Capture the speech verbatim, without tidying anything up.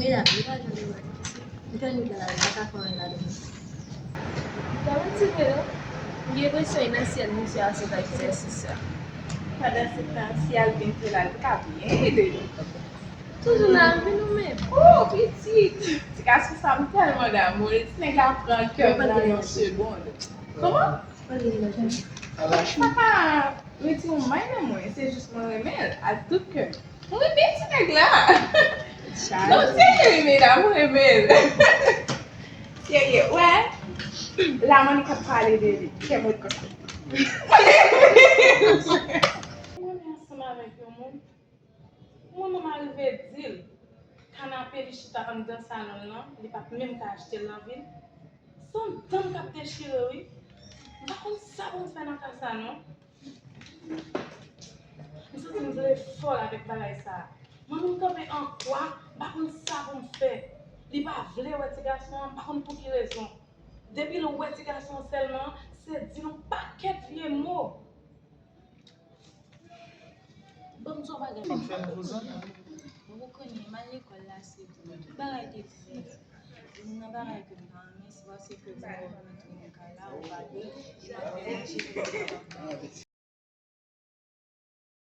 Medam, li pa jan de mwen. M fè nou gala, li pa ka fè anyen ladan. Sa mwen ti vre non. M gen enpresyon e nan syèl misye a sot ak egzèsis sa. Pandan se tan, si al vin fè la, li ka byen ede nou. Toujou nan vi nou menm. Oh, pitit! Ti gason sa, m tèlman damou li. Ti nèg la pran kè m nan yon segond. Kòman? Sa pa retire yon may nan mwen, se jis mwen renmen l ak tout kè m. Mwen renmen ti nèg la. Non, serye wi, medam, mwen renmen l. Serye, wè. La, Monica ap pale de li. Kè m ret konsa. Mwen renmen ansanm avèk yon moun. Mwen menm arive di l, kanape li chita anndan salon l lan, li p ap menm ka achte l nan vil. Se yon danm k ap dechire wi. M pa konn sa pou m fè nan ka sa non. M santi m vle fò l avèk bagay sa. Mwen menm kanpe an kwa, m pa konn sa pou m fè. Li pa vle wè ti gason an, m pa konn pou ki rezon. Depi l wè ti gason an sèlman, se di l yon pakèt vye mo. Ban m di w yon bagay. Ou konnen, m al lekòl la, se pou tout bagay te fèt. Youn nan bagay ke m pa renmen, se paske m wè w rantre nan kay la, ou pa di, ou pa fè manje, ou pa fè